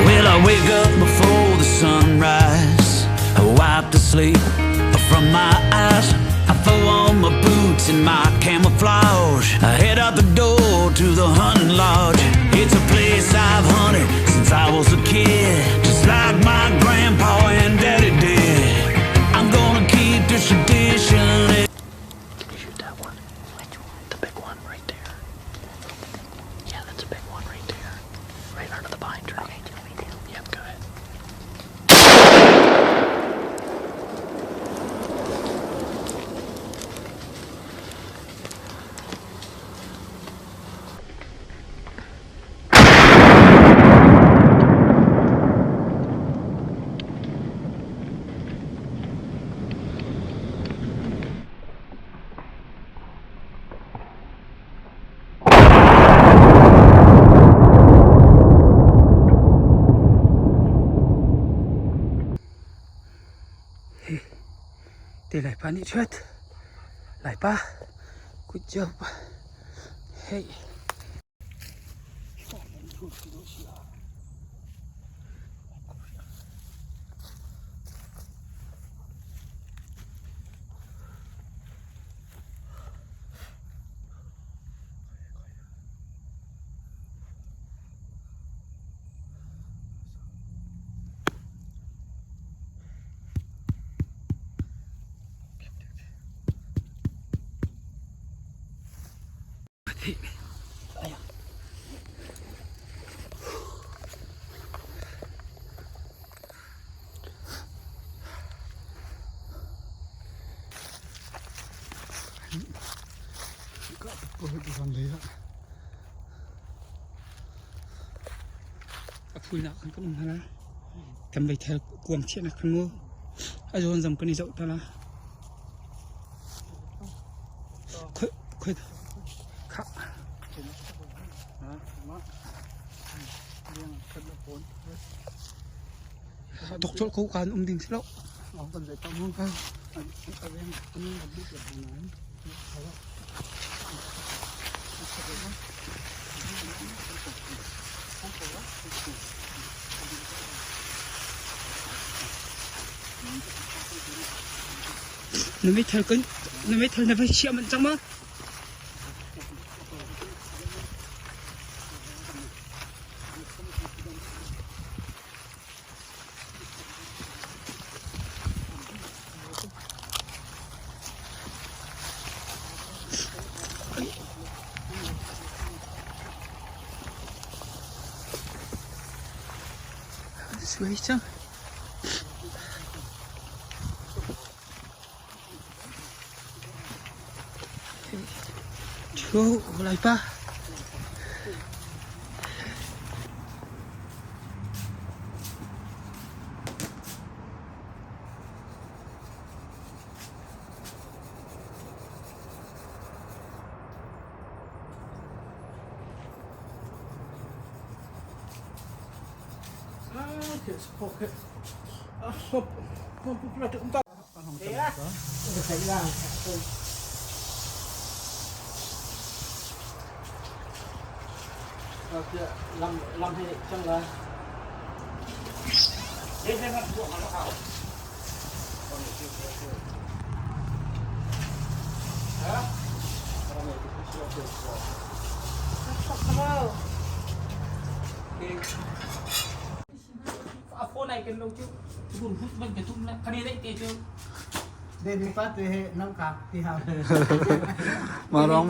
Well, I wake up before the sunrise. I wipe the sleep from my eyes. I throw on my boots and my camouflage. I head out the door to the hunting lodge. It's a place I've hunted since I was a kid, just like my grandpa and daddy did. I'm gonna keep this tradition. Can you shoot that one? Which one? The big one right there. Yeah, that's a big one right there. Right under the pine tree. Okay, do you want me to? Yep, go ahead. Te Laipa nih ṭhuat. Laipa good job. Hey. A phuinak kan kan um hna la. Kan meithal kuang chiahnak khan mu. A zawn zong kan i zoh ta la. Khoi khoi kha. Tok col ko kan um ding si lo. Na meithal kan na meithal na va chiah manh cang ma? Suai cang. Chu Laipa. Marong.